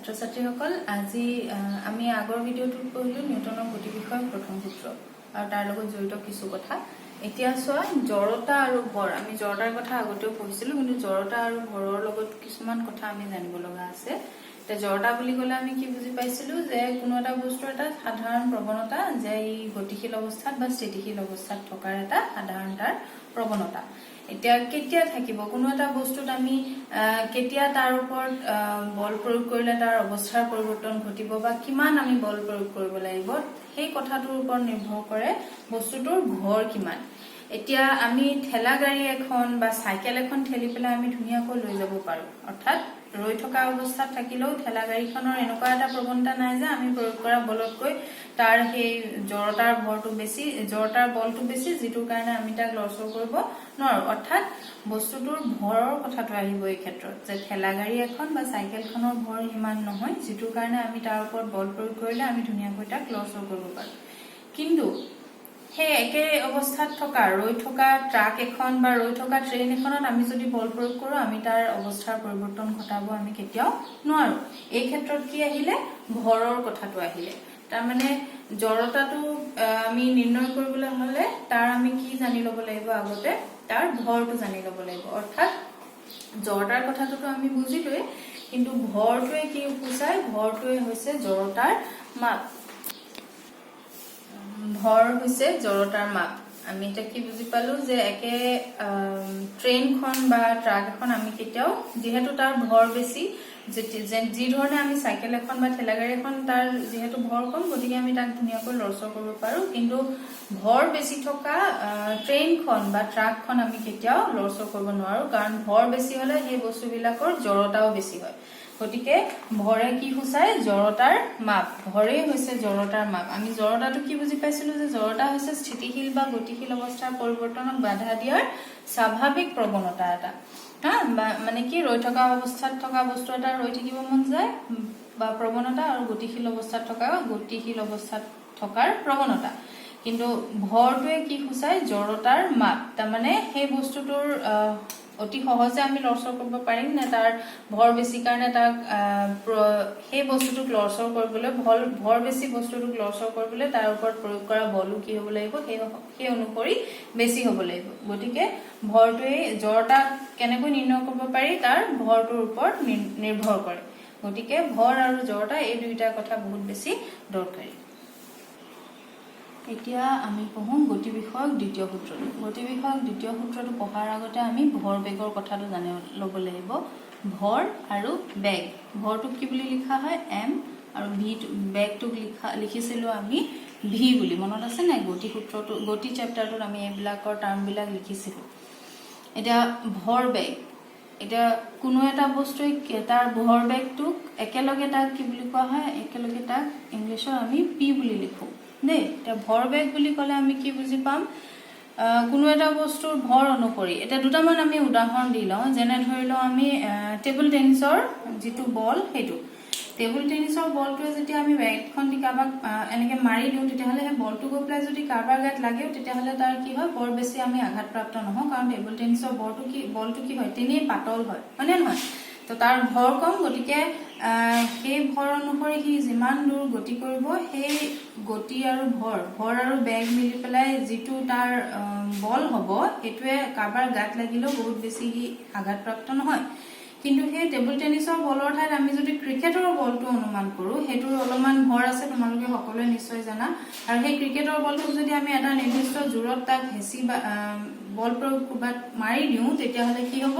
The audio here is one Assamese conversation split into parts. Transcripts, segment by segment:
ছাত্ৰ ছাত্ৰীসকল, আজি আমি আগৰ ভিডিঅ'টোত পঢ়িলোঁ নিউটনৰ গতি বিষয়ক প্ৰথম সূত্ৰ আৰু তাৰ লগত জড়িত কিছু কথা। এতিয়া চোৱা, জড়তা আৰু ভৰ। আমি জড়তাৰ কথা আগতেও পঢ়িছিলোঁ, কিন্তু জড়তা আৰু ভৰৰ লগত কিছুমান কথা আমি জানিব লগা আছে। এতিয়া জড়তা বুলি ক'লে আমি কি বুজি পাইছিলো যে কোনো এটা বস্তুৰ এটা সাধাৰণ প্ৰৱণতা যে ই গতিশীল অৱস্থাত বা স্থিতিশীল অৱস্থাত থকাৰ এটা সাধাৰণ তাৰ প্ৰৱণতা। এতিয়া কেতিয়া থাকিব কোনো এটা বস্তুত আমি কেতিয়া তাৰ ওপৰত বল প্ৰয়োগ কৰিলে তাৰ অৱস্থাৰ পৰিৱৰ্তন ঘটিব বা কিমান আমি বল প্ৰয়োগ কৰিব লাগিব, সেই কথাটোৰ ওপৰত নিৰ্ভৰ কৰে বস্তুটোৰ ভৰ কিমান। এতিয়া আমি ঠেলা গাড়ী এখন বা চাইকেল এখন ঠেলি পেলাই আমি ধুনীয়াকৈ লৈ যাব পাৰো। অৰ্থাৎ ৰৈ থকা অৱস্থাত থাকিলেও ঠেলা গাড়ীখনৰ এনেকুৱা এটা প্ৰৱণতা নাই যে আমি প্ৰয়োগ কৰা বলতকৈ তাৰ সেই জড়তাৰ ভৰটো বেছি, জড়তাৰ বলটো বেছি, যিটোৰ কাৰণে আমি তাক লৰচৰ কৰিব নোৱাৰো। অৰ্থাৎ বস্তুটোৰ ভৰৰ কথাটো আহিব এই ক্ষেত্ৰত যে ঠেলা গাড়ী এখন বা চাইকেলখনৰ ভৰ সিমান নহয়, যিটোৰ কাৰণে আমি তাৰ ওপৰত বল প্ৰয়োগ কৰিলে আমি ধুনীয়াকৈ তাক লৰচৰ কৰিব পাৰো। কিন্তু সেই একে অৱস্থাত থকা, ৰৈ থকা ট্ৰাক এখন বা ৰৈ থকা ট্ৰেইন এখনত আমি যদি বল প্ৰয়োগ কৰোঁ, আমি তাৰ অৱস্থাৰ পৰিৱৰ্তন ঘটাব আমি কেতিয়াও নোৱাৰো। এই ক্ষেত্ৰত কি আহিলে? ভৰৰ কথাটো আহিলে। তাৰমানে জড়তাটো আমি নিৰ্ণয় কৰিবলৈ হলে তাৰ আমি কি জানি ল'ব লাগিব? আগতে তাৰ ভৰটো জানি ল'ব লাগিব। অৰ্থাৎ জড়তাৰ কথাটোতো আমি বুজিলোৱেই, কিন্তু ভৰটোৱে কি সূচায়? ভৰটোৱে হৈছে জড়তাৰ মাপ। ভৰ হৈছে জড়তাৰ মাপ। আমি এতিয়া কি বুজি পালো যে একে ট্ৰেইনখন বা ট্ৰাক এখন আমি কেতিয়াও, যিহেতু তাৰ ভৰ বেছি, যি ধৰণে আমি চাইকেল এখন বা ঠেলা গাড়ী এখন, তাৰ যিহেতু ভৰ কম, গতিকে আমি তাক ধুনীয়াকৈ লৰচৰ কৰিব পাৰো। কিন্তু ভৰ বেছি থকা ট্ৰেইনখন বা ট্ৰাকখন আমি কেতিয়াও লৰচৰ কৰিব নোৱাৰো, কাৰণ ভৰ বেছি হলে সেই বস্তুবিলাকৰ জড়তাও বেছি হয়। গতিকে ভৰে কি সূচায়? জড়তাৰ মাপ। ভৰেই হৈছে জড়তাৰ মাপ। আমি জড়তাটো কি বুজি পাইছিলো যে জড়তা হৈছে স্থিতিশীল বা গতিশীল অৱস্থাৰ পৰিৱৰ্তনক বাধা দিয়াৰ স্বাভাৱিক প্ৰৱণতা এটা। হা, বা মানে কি, ৰৈ থকা অৱস্থাত থকা বস্তু এটা ৰৈ থাকিব মন যায় বা প্ৰৱণতা আৰু গতিশীল অৱস্থাত থকা, গতিশীল অৱস্থাত থকাৰ প্ৰৱণতা। কিন্তু ভৰটোৱে কি সূচায়? জড়তাৰ মাপ। তাৰমানে সেই বস্তুটোৰ অতি সহজে আমি লৰচৰ কৰিব পাৰিম নে তাৰ ভৰ বেছি কাৰণে তাক সেই বস্তুটোক লৰচৰ কৰিবলৈ, ভৰ বেছি বস্তুটোক লৰচৰ কৰিবলৈ তাৰ ওপৰত প্ৰয়োগ কৰা বলো কি হ'ব লাগিব? সেই অনুসৰি বেছি হ'ব লাগিব। গতিকে ভৰটোৱে জড়তাক কেনেকৈ নিৰ্ণয় কৰিব পাৰি, তাৰ ভৰটোৰ ওপৰত নিৰ্ভৰ কৰে। গতিকে ভৰ আৰু জড়তা এই দুইটা কথা বহুত বেছি দৰকাৰী। এতিয়া আমি পঢ়োঁ গতি বিষয়ক দ্বিতীয় সূত্ৰটো। গতি বিষয়ক দ্বিতীয় সূত্ৰটো পঢ়াৰ আগতে আমি ভৰ বেগৰ কথাটো জানি ল'ব লাগিব। ভৰ আৰু বেগ। ভৰটোক কি বুলি লিখা হয়? এম। আৰু ভি, বেগটোক লিখিছিলোঁ আমি ভি বুলি। মনত আছে নাই? গতি সূত্ৰটো, গতি চেপ্টাৰটোত আমি এইবিলাকৰ টাৰ্মবিলাক লিখিছিলোঁ। এতিয়া ভৰ বেগ, এতিয়া কোনো এটা বস্তুৱে তাৰ ভৰ বেগটোক একেলগে তাক কি বুলি কোৱা হয়? একেলগে তাক ইংলিছত আমি পি বুলি লিখোঁ দেই। এতিয়া ভৰ বেগ বুলি ক'লে আমি কি বুজি পাম? কোনো এটা বস্তুৰ ভৰ অনুসৰি। এতিয়া দুটামান আমি উদাহৰণ দি লওঁ। যেনে ধৰি লওঁ আমি টেবুল টেনিছৰ যিটো বল, সেইটো টেবুল টেনিছৰ বলটোৱে যেতিয়া আমি বেটখন দি কাৰোবাক এনেকে মাৰি দিওঁ, তেতিয়াহ'লে সেই বলটো গৈ পেলাই যদি কাৰোবাৰ গাত লাগেও, তেতিয়াহ'লে তাৰ কি হয়? বৰ বেছি আমি আঘাতপ্ৰাপ্ত নহওঁ। কাৰণ টেবুল টেনিছৰ বলটো কি হয়? তেনেই পাতল হয়, হয়নে নহয়? তো তাৰ ভৰ কম, গতিকে সেই ভৰ অনুসৰি সি যিমান দূৰ গতি কৰিব, সেই গতি আৰু ভৰ আৰু বেগ মিলি পেলাই যিটো তাৰ বল হ'ব, সেইটোৱে কাৰোবাৰ গাত লাগিলেও বহুত বেছি সি আঘাতপ্ৰাপ্ত নহয়। কিন্তু সেই টেবুল টেনিছৰ বলৰ ঠাইত আমি যদি ক্ৰিকেটৰ বলটো অনুমান কৰোঁ, সেইটোৰ অলপমান ভৰ আছে, তোমালোকে সকলোৱে নিশ্চয় জানা। আৰু সেই ক্ৰিকেটৰ বলটোক যদি আমি এটা নিৰ্দিষ্ট জোৰত তাক হেঁচি বা বল প্ৰয়োগ ক'ৰবাত মাৰি দিওঁ, তেতিয়াহ'লে কি হ'ব?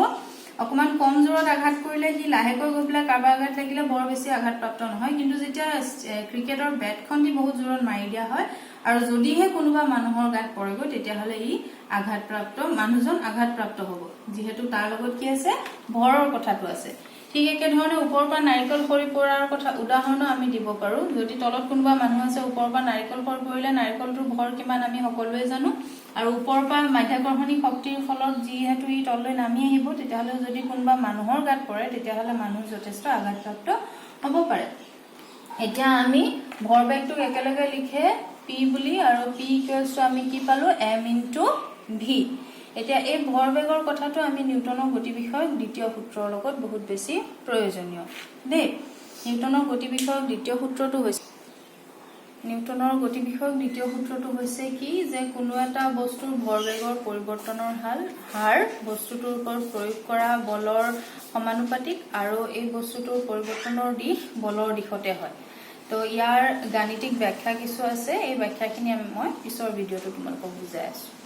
অকণমান কম জোৰত আঘাত কৰিলে সি লাহেকৈ গৈ পেলাই কাৰোবাৰ গাত লাগিলে বৰ বেছি আঘাতপ্ৰাপ্ত নহয়। কিন্তু যেতিয়া ক্ৰিকেটৰ বেটখন দি বহুত জোৰত মাৰি দিয়া হয় আৰু যদিহে কোনোবা মানুহৰ গাত পৰেগৈ, তেতিয়াহ'লে ই আঘাতপ্ৰাপ্ত, মানুহজন আঘাতপ্ৰাপ্ত হ'ব, যিহেতু তাৰ লগত কি আছে? ভৰৰ কথাটো আছে। ঠিক একেধৰণে ওপৰৰ পৰা নাৰিকল সৰি পৰাৰ কথা উদাহৰণো আমি দিব পাৰো। যদি তলত কোনোবা মানুহ আছে, ওপৰৰ পৰা নাৰিকল সৰি পৰিলে নাৰিকলটোৰ ভৰ কিমান আমি সকলোৱে জানো। আৰু ওপৰৰ পৰা মাধ্যাকৰ্ষণী শক্তিৰ ফলত যিহেতু ই তললৈ নামি আহিব, তেতিয়াহ'লে যদি কোনোবা মানুহৰ গাত পৰে, তেতিয়াহ'লে মানুহ যথেষ্ট আঘাতপ্ৰাপ্ত হ'ব পাৰে। এতিয়া আমি ভৰবেগটোক একেলগে লিখে পি বুলি আৰু পি ইকুৱেলছ টু আমি কি পালো? M into V. এতিয়া এই ভৰবেগৰ কথাটো আমি নিউটনৰ গতি বিষয়ক দ্বিতীয় সূত্ৰৰ লগত বহুত বেছি প্ৰয়োজনীয় দেই। নিউটনৰ গতি বিষয়ক দ্বিতীয় সূত্ৰটো হৈছে কি যে কোনো এটা বস্তুৰ ভৰবেগৰ পৰিৱৰ্তনৰ হাৰ বস্তুটোৰ ওপৰত প্ৰয়োগ কৰা বলৰ সমানুপাতিক আৰু এই বস্তুটোৰ পৰিৱৰ্তনৰ দিশ বলৰ দিশতে হয়। তো ইয়াৰ গাণিতিক ব্যাখ্যা কিছু আছে। এই ব্যাখ্যাখিনি মই পিছৰ ভিডিঅ'টো তোমালোকক বুজাই আছোঁ।